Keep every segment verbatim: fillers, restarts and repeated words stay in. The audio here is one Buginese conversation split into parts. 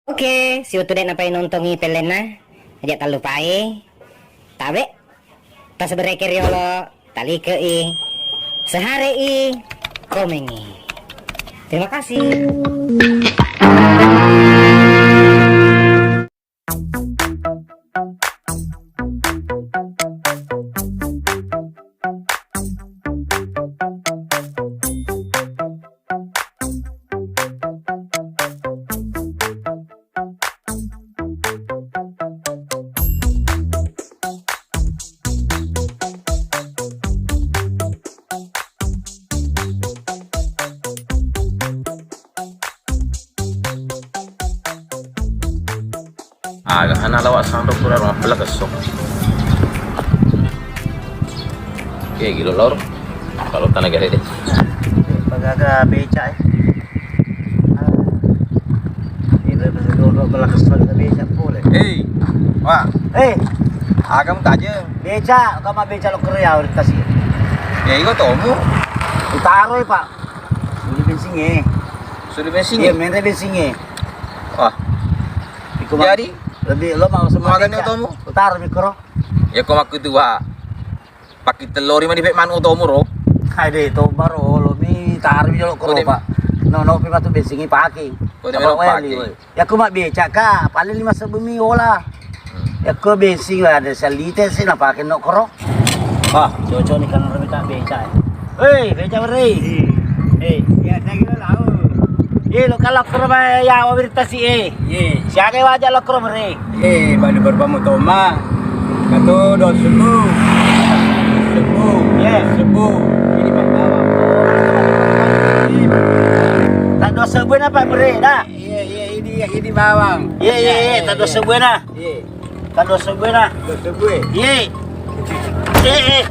Oke, siuttu de' napai nontongi pellenna, aja tallupai tabe, tasbereke riolo, talikei, seharei komengi. Terima kasih. Aga ana lawa sanro pura rumah pella kesso. Oke, gilo lor. Kalau tanah gede deh. Pagaga beca, eh. Ah. Ini dulu bela kesso beca pole. Hei, wah. Eh, agam kaje. Beca, kama beca lo kerja orientasi. Ya, iko tomu. Utaro, Pak. Suli bensinge. Suli bensinge? Iya, menre bensinge. Wah. Iku ma-, jadi? Lebih lo mau semua magane beca. Tomu? Utaro mikro. Ya, ko makku tua. Pakitellori mani pe manu otomu ro. Hai de, to baro lo mi taro mi jolo koro, Pak. No, no, pi matu bensingi pake. Apa melo weli, pake. Woi. Yakko mabbeca ka, paling lima sebbu mi ola. Hmm. Yakko bensingi ada salite si napake no koro. Wah, cocok ni kan orang minta beca. Hei, beca beri. Hei. Ya, saya kira tahu. Ye, lo kala koro ba ya, wa wirta si, eh. Ye. Siaga waja lo koro mere. Ye, balu berbamu toma. Kato dua sebu. Sebu. Ye. Sebu. Ini Pak Bawang. Tak dua sebu apa mere dah? Ye, ye, ini, ini Bawang. Ye, ye, ye, tak dua sebu dah. Ye. Taddo sebbu na. Taddo sebbu e. Iye. Eh, eh.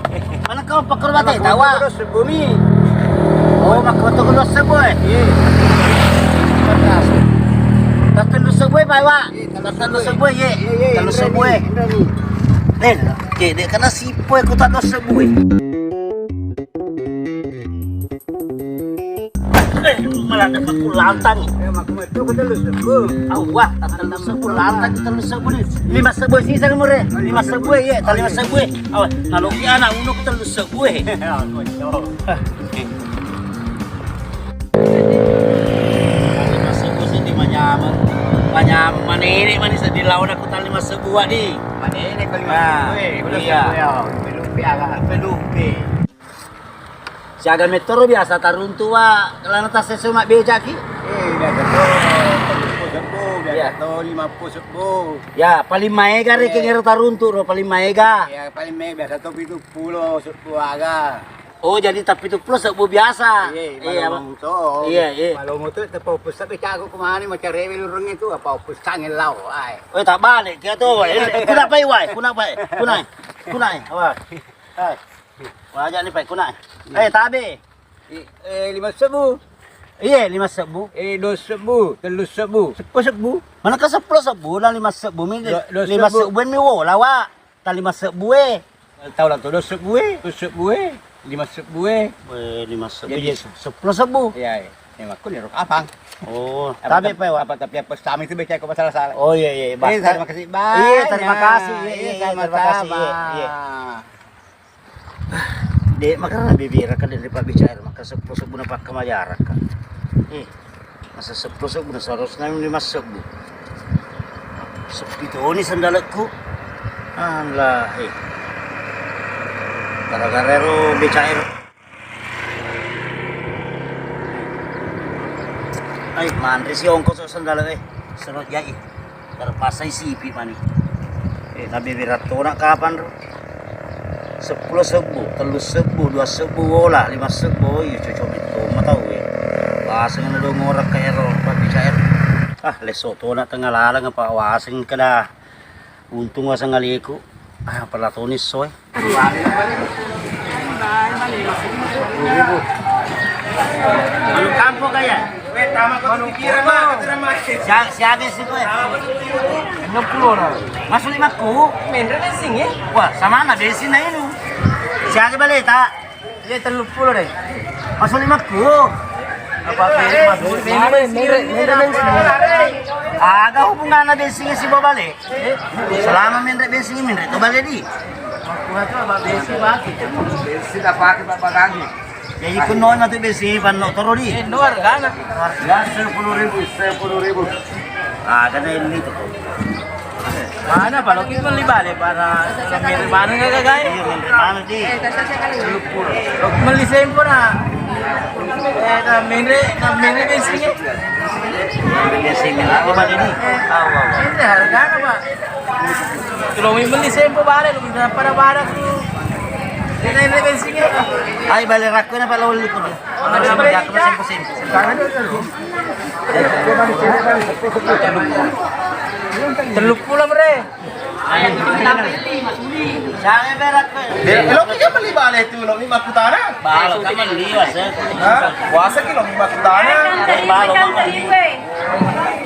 Mana kau pakar bate tawa? Taddo sebbu mi. Oh, maka betul kedua sebbu e. Iye. Taddo sebbu e, Pak Iwa. Iye, taddo sebbu e, iye. Iye, iye, taddo sebbu e. Indra ni, Indra ni. Eh, oke, dek, karena sipo aku taddo sebbu e. Eh, malah dapat ku lantang. Eh, makku metu ku tellu sebbu. Awah, tellu sebbu lantang, tellu sebbu ni. Lima sebbu sisa mure. Lima sebbu, iya, tak lima sebbu. Awah, kalau ki anak unu ku tellu sebbu. Aku cok. Lima sebbu sini manyameng. Manyameng manene mani sedih lawan aku tak lima sebbu, Wak, di. Manene ku lima sebbu, eh. Iya. Pelupi aga. Pelupi. Siaga mettoro biasa taruntu, Wa, kelana tassesso mabbecaki? Eh, biasa to, telluppulo sebbu, biasa to, limappulo sebbu. Ya, paling maega rekeng ero taruntu ro, paling maega. Ya, paling maega biasa to pitu pulo sebbu aga. Oh, jadi tappitu pulo sebbu biasa. Iya, iya, malomo to. Iya, iya. Malomo to, tepau pusat becaku kemana, macarewe lurung itu, apa pusang lao, ai. Oh, tak balik, kia to, Wa. Kuna pai, Wa, kuna pai, kuna, kuna, Wa. Hai. Waja ni, Pak, kuna. Eh, tabe. Eh, eh, lima sebbu. Iye, lima sebbu. Eh, dua sebbu, tellu sebbu, seppulo sebbu. Mana ke seppulo sebbu, na lima sebbu mi, lima sebbu mi wo lawa. Ta lima sebbu e. Tau lah tu dua sebbu e, dua sebbu e, lima sebbu e. Eh, lima sebbu. Jadi seppulo sebbu. Iya, iya. Memang aku ni rok abang. Oh, tabe, Pak, Wa. Apa tapi apa sami itu baca aku masalah salah. Oh, iya, iya, iya. Eh, terima kasih banyak. Iya, terima kasih. Iya, iya, iya, terima kasih. Iya, iya. De', makkeda bebera ka de' ripabbicara, maka seppulo sebbu na pakkamajarakka. Eh, masa seppulo sebbu na seharusnya lima sebbu. Sepi toni sandalekku. Alah, eh. Gara-gara ero beca ero. Ai, manre si ongkoso sandalek, eh. Sero jai. Terpaksa isipi mani. Eh, nabeberatona kapang ro. Seppulo sebbu, tellu sebbu, dua sebbu wola, lima sebbu, oh iya cocok metto matau e. Waseng na dong ora ka ero, pabbicara ero. Ah, lesso tona tengnga laleng apa waseng keda. Untung waseng aleku. Ah, pala toni soe. Manu kampo kaya? Sia-, siaga si koe? Enam puluh orang. Masuk lima ku? Menre bensinge? Wah, sama na bensin na inu. Siaga baleta? Iya, tellu pulo deh. Masuk lima ku? Aga hubunganna bensingnge sibawa bale? Selama menre bensingnge, menre to bale di. Bensin apa pakai, Pak, pakai? Jadi kuno matu bensingnge panno toro di. Eh, no hargana. Ya, sepuluh ribu, sepuluh ribu. Aga na ini to. Mana, Pak? Loki melli bale, para menre mana nggak, guys? Iya, menre mana di? Melli sempo na. Eh, na menre, na menre bensingnge. Menre bensingnge, aku bale di. Awa, awa. Menre hargana, Pak. Kalau melli sempo bale, lu udah pada pada tuh. Menre bensingnge. Ai bale rakkona, Pak, lo liku. Ada apa? Sempo sempo. Telluppulo, Bre. Eh, lo ki kan melli bale tu, lo mi makkutana? Balo, kan melli, wase. Hah? Wase ki lo mi makkutana? Eh, balo, balo.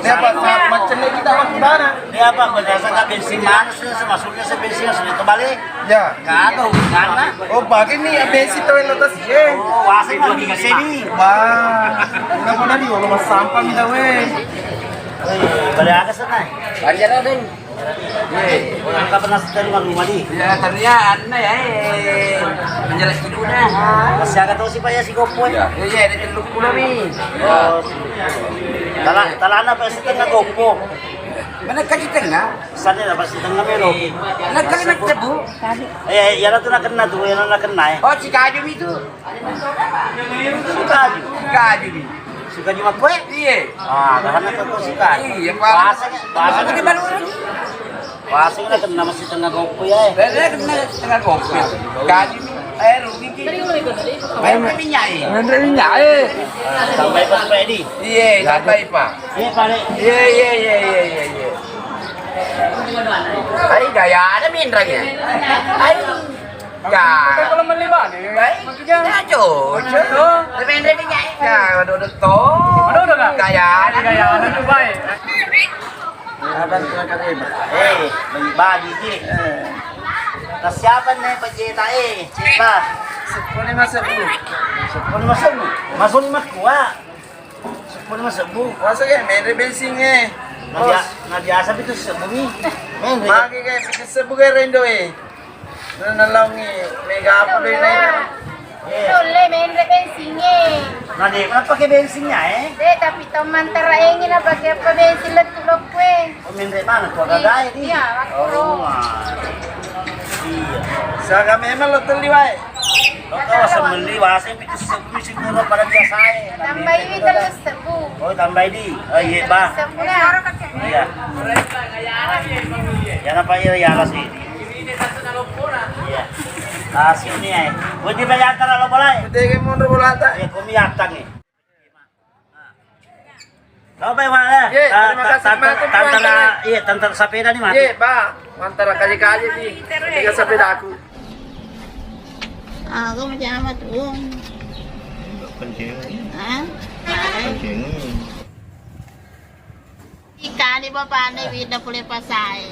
Ini apa? Macam ni kita makkutana. Ini apa? Berdasarkan bensin mana sih? Maksudnya si bensin, maksudnya kebalik. Ya. Kagak hubunganna. Oh, bagi ni bensin tu lo tas. Eh. Oh, wase kalau di sini. Wah, kenapa tadi? Lo mas sampah minta weh. Bale aga senai? Banjar, Deng. Iya, orang kapan nasi tadi, Bang Madi? Ya, ternyata anna ya, eh, menjelaskan udah. Masih agak tahu sih, Pak, ya, si Gopo, ya? Iya, iya, ada teluk pulau nih. Oh, tala, tala anak, Pak, setengah Gopo. Mana kasih tengah? Sana apa setengah melo? Nak kena cebu. Eh, ya, itu nak kena tuh, yang nak kena, eh. Oh, si Kajum itu. Sukaju. Sukaju ni. Sukaju makkue? Iya. Ah, karena kau sukaju. Iya, Pak. Bahasa, bahasa pakai baru lagi. Bahasa kita kena masih tengah kopi ya. Eh. Saya kena tengah kopi. Kaju ni. Eh, rugi ki. Main minyak, eh. Main minyak, eh. Sampai Pak, Pak Edi. Iya, sampai, Pak. Iya, Pak. Iya, iya, iya, iya, iya, iya. Ai, gaya ada minrang ya. Ai. Kalau melli bale, maksudnya? Ya, cocok. Tuh. Tapi yang dari minyak. Ya, waduh, udah toh. Waduh, udah, Kak? Gaya, gaya, waduh, baik. Abang tuh kan hebat. Eh, bagi-bagi, Ki. Eh. Tas siapa nih, Pak Jeta, eh? Siapa? Sepuluh lima sebu. Sepuluh lima sebu. Masuk lima kuat. Sepuluh lima sebu. Masa kayak menre bensingnge? Nah, bos. Bia-, nah, biasa pitu sebu ni. Menre. Magi kayak pitu sebu kayak rendo, eh. Nah, nalaungi mega apa deh, nah. Iya. Tolle menre bensingnge. Nah, dia kenapa pakai bensinnya, eh? Deh, tapi tau mantara engin apa kayak apa bensin letu lokwe. Oh, menre mana? Tua gagae ni. Iya, aku. Oh, wah. Iya. Saga memang lo teli wae. Lo kau asal beli wase pitu sebu sih, kurang pada biasa, eh. Tambahi telu sebu. Oh, tambahi di. Oh, iya, bah. Sebu ya. Iya. Ya, apa iya, ya, lah sih. Iya. Ah, sini, eh. Gua di bayar antara lo boleh. Tege mundur bolata. Iya, kau mi attang, eh. Kau baik mana? Iya, terima kasih, tante, mantap, tante, mantap, iya, tante sepeda nih, mantap. Iya, Pak. Mantap kali-kali nih. Tiga sepeda aku. Ah, kau macam apa tuh? Kencing. Hah? Kencing. Ikani bapakna wida pole pasae.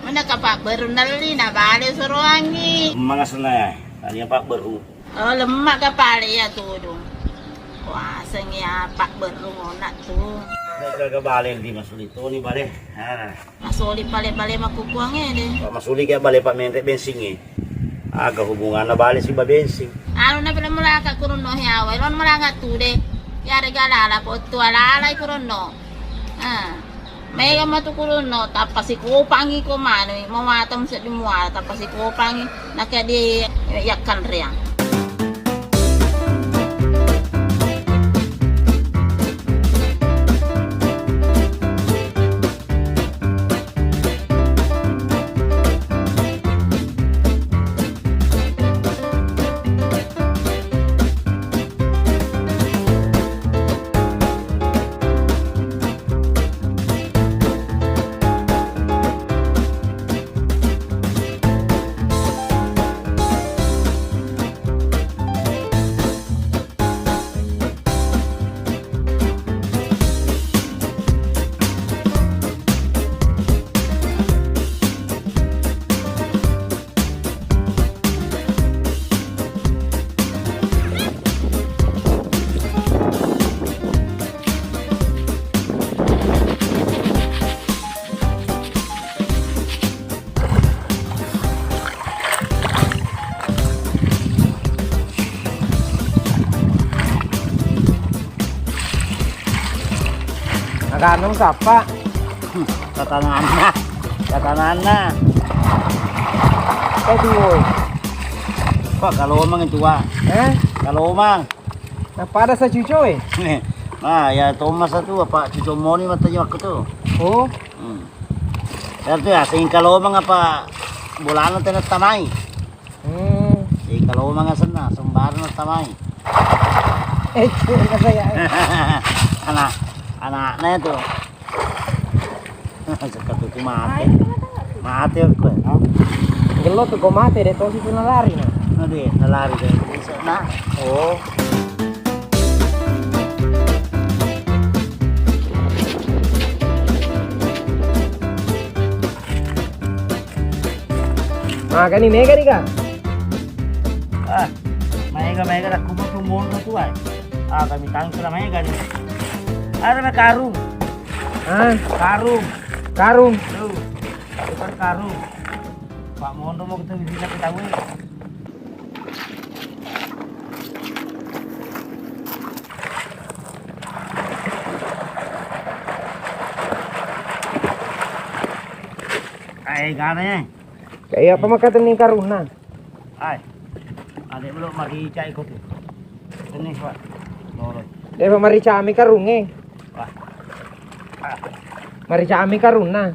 Mana kapak baru nelli na bale suruangi. Mangasna ya, tadi apa baru? Oh, lemak kapale ya tuh. Kuasengi apa berru ngonak tu. Gaga bale di Mas Lito ni bale. Ah. Masoli bale-bale makkukuang ede. Pak Masuli kayak bale Pak menre bensingnge. Aga hubunganna bale si ba bensin. Anu na pele mulaka kurunno he awai, lon mulaka tu de. Ya rega lala pottu alala kurunno. Ah. Mega matu kulunno, tappa sikopangi ko manui, mawatang seddi muala, tappa sikopangi, nakia di yakkanreang. Anu sapa? Hmm, tatananna. Tatananna. Eh, tuo. Pak, kalomang itu, Pak. Eh? Kalomang. Nah, pada sa cuco, eh? Nah, ya, Thomas itu apa cuco moni mata waktu tu. Oh. Hmm. Berarti ya, sing kalomang apa bolana tena tamai? Hmm. Sing kalomang asenna, sembarang tamai. Eh, cuma saya. Anak, anaknya itu. Sekatuku mate. Mate aku. Hah? Gelo tu ko mate, de' tosi tu nalari na. Ade', nalari de'. Bisa na. Oh. Magani mega ri ka? Ah, maega, maega, da kumo tu monro tu ai. Ah, kami tangkra maega ni. Ada na karung. Hah? Karung. Karung. Tuh, tukar karung. Pak Mondo mau ketemu di sini, kita weh. Ai, gana, eh. Kayak apa maka tening karungna? Ai. Ade' belum marica iko tu. Ini, Pak. Lolo. Dia marica mi karunge. Wah. Marica mi karunna.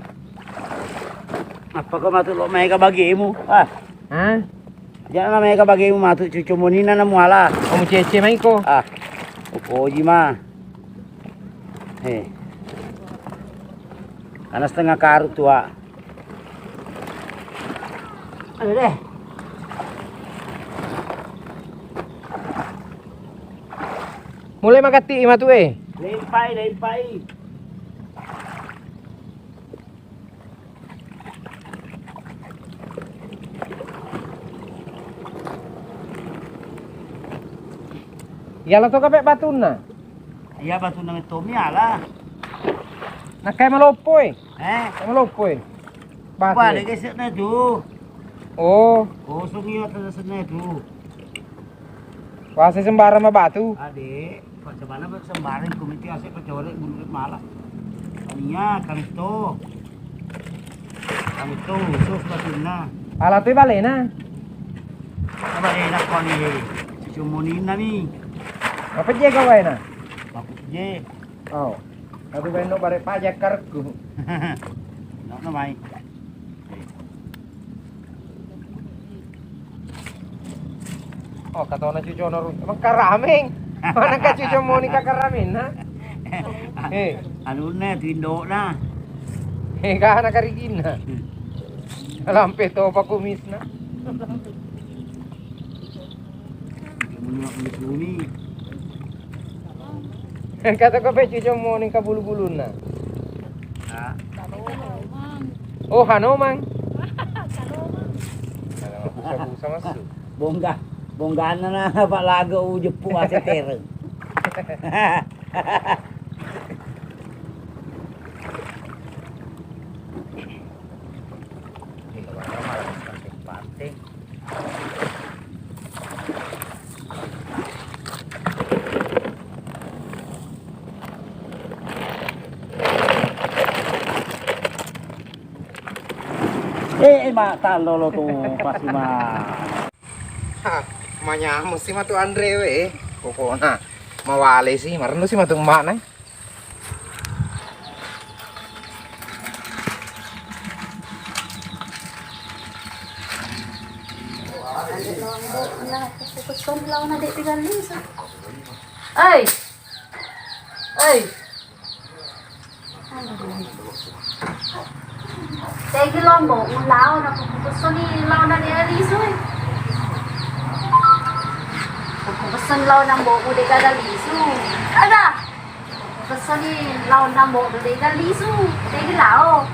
Apa kau matu lo mega bagimu? Ah. Hah? Jangan mega bagimu matu cucu monina na muala. Kamu cece mai ko. Ah. Upoji ma. Eh. Ana setengah karung tua. Aduh deh. Mulai makatti matu, eh. Lempai, lempai. Iya la to kape batunna. Iya, batunna mettomi ala. Nakkai maloppo, eh. Eh? Maloppo, eh. Batu, wah, eh. Ada geseknya tuh. Oh. Kosong iya, ada geseknya tuh. Wase sembarang mabatu. Ade', Pak, coba na sembarang komiti ase pecore bulu mala. Iya, kami to. Kami to khusus batunna. Ala tu balena. Balena koni cucu moninna mi. Apa je gawaina? Aku je. Oh. Aku beno bare pajak karku. No, no mai. Oh, katona cucona ru-, emang karameng. Mana ka cuco moni ka karameng, nah? Eh. Anunna tu indokna. Eh, kana kariginna. Hmm. Lampe to pakumisna. Kata ko pe cuco moni ka bulu-bulunna. Nah. Oh, Hanomang. Busa-busa masuk. Bongga, bongganna na Pak Lago ujeppu ase tereng. Iya, malah malah penting-penting. Eh, eh, ma, tallolo tu, pasti ma. Ha, manyameng si matu anre we. Pokokna mawale si, marennu si matu emmakna. Pessoni laona de' rigallisu. Oi. Oi. Tegi lombo, ulao na pessoni laona de' rigallisu. Pessoni laona mbo de' rigallisu. Ada. Pessoni laonna mbo de' rigallisu, tegi lao.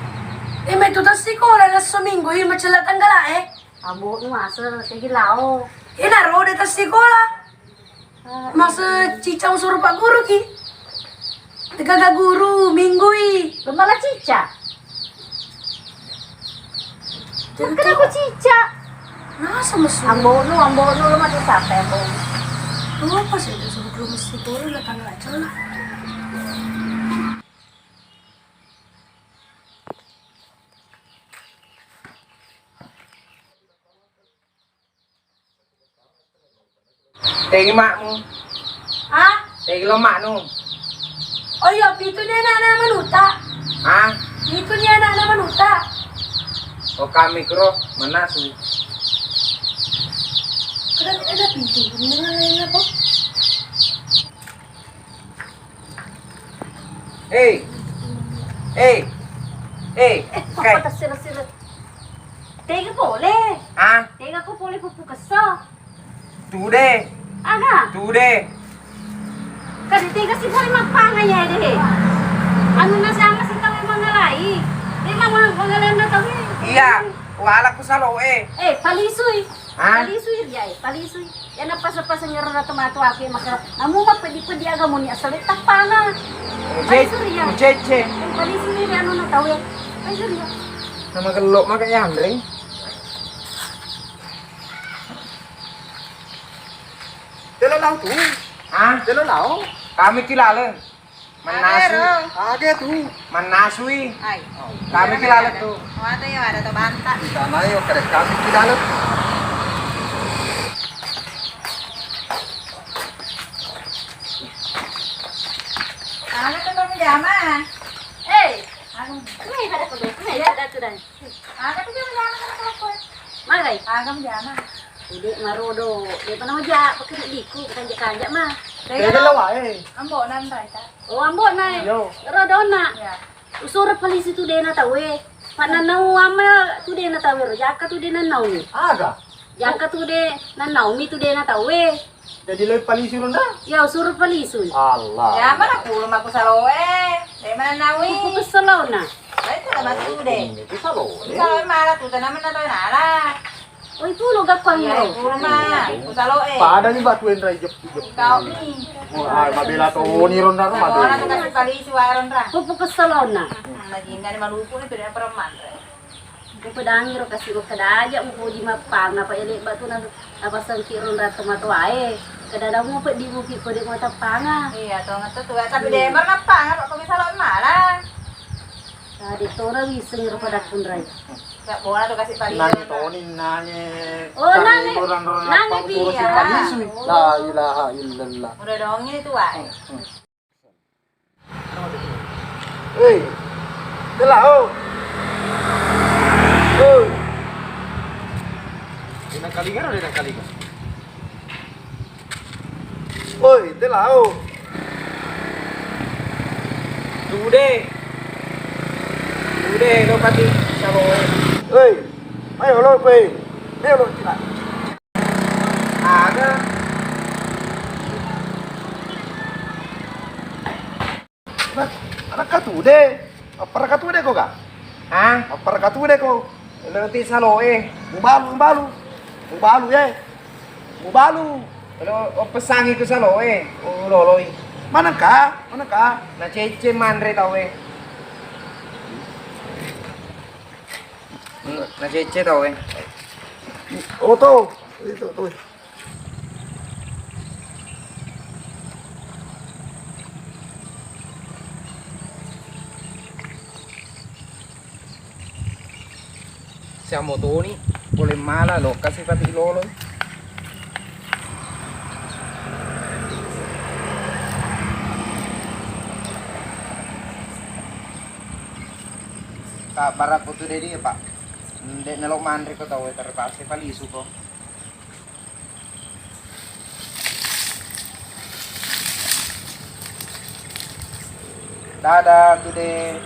Eh, metu tassikola na seminggu, eh, macella tanggala, eh. Ambo nu masa, tegi lao. Eh, na roda tassikola. Ah, masa cicang suruh Pak Guru ki. Tega guru, minggu i. Lo malah cicak. Kenapa cicak? Nasa messu? Ambo'nu, ambo'nu, lo matu sampai ambo'nu. Lo apa sih itu sebelum mesti turun datang aja lah. Tegi makmu? Ah? Tegi lo maknu? Oh iya, pitu ni anakna manuta. Ah? Pitu ni anakna manuta. Oh, kami kro menasu. Kada ada pitu. Ini apa? Eh. Eh. Eh. Eh, kok Kai. Kata sira-sira? Tega pole? Ah? Tega ko pole pupu kesso? Tude. Aga? Tude. Kadi tega si pole mappanga ya deh. Anu na sama si tau mangalai. Dia mama mangalai na tau. Iya, wala ku salo eh. Eh, palisui. Ah? Palisui dia, eh, palisui. Iyana pasa-pasa nyerona tomatoae makkeda, namu mappeddi-peddi aga muni asale tappana. Pai suri ya. Cece. Pai suri ya, anu na tau ya. Pai suri ya. Nama gelok maka ya, Andre. Telo lao tu. Hah? Telo lao. Kami ki laleng. Mannasu. Age tu. Mannasui. Ai. Kami ki laleng tu. Mata ya ada to banta. Di sana yo kare kami ki laleng. Aga tu kamu jama. Eh, aku. Ini ada kudu. Ini ada kudu. Aga tu jama-jama kana kalakuan. Magai? Aga mujama. Dek marodo, dek panaoja, pakai diku, kanja-kanja mah. Tega lo wae. Ambo nan raita. Oh, ambo nai. Yo. Rodona. Ya. Usura polisi tu dena tawe. Pananau ama tu dena tawe, jaka tu dena naumi. Aga. Jaka tu de nanaumi tu dena tawe. Jadi lo palisu ronda? Ya, usuru palisu. Allah. Ya, mana pulo maku saloe. Dek mana nawi? Kuku keselona. Baik tu sama tu deh. Ini tu saloe. Saloe malah tu tanaman atau nala. Oi, pulo gak kuang. Ya, pulo mah. Ku saloe. Pada ni batu yang rai jep jep. Kau ni. Wah, mabela to ni ronda ronda. Orang tu kasih palisu ronda. Kuku keselona. Hmm, lagi nggak ada maluku ni tu dia preman. Mupedangi ro kasi makkeda aja mupoji mappang, napa ele batu na napasengki ro nratto matoae. Kedada mu peddi mupi kode matappanga. Iya, to ngetto tu. Tapi de mar nappanga, Pak, kok bisa lo mala. Tadi tona wiseng ro pada kunrai. Gak bola tu kasih pali. Nani toni nani. Oh, nani. Nani pi. La ilaha illallah. Udah dong ini tu wae. Hei, tela, oh. Hei. Dena kalinga, dena kalinga. Oi, tela, oh. Tude. Tude, lo pati salo. Hei, ayo lo, hei. Ayo lo, tela. Aga? Anak katude. Apa katude ko ga? Hah? Apa katude ko? Lo ti saloe. Mubalu, mubalu. Mubalu, ye. Mubalu. Lo, o pesangi ku saloe. O loloi. Mana ka? Mana ka? Na cece manre tau e. Na cece tau e. Oh, to. Itu, to. Siamo toni, pole mala, lokka sifati lolo. Ka barakku tu dedi, Pak. Ndek nelo manre ko tau, terpaksa palisu ko. Dadah, Tude.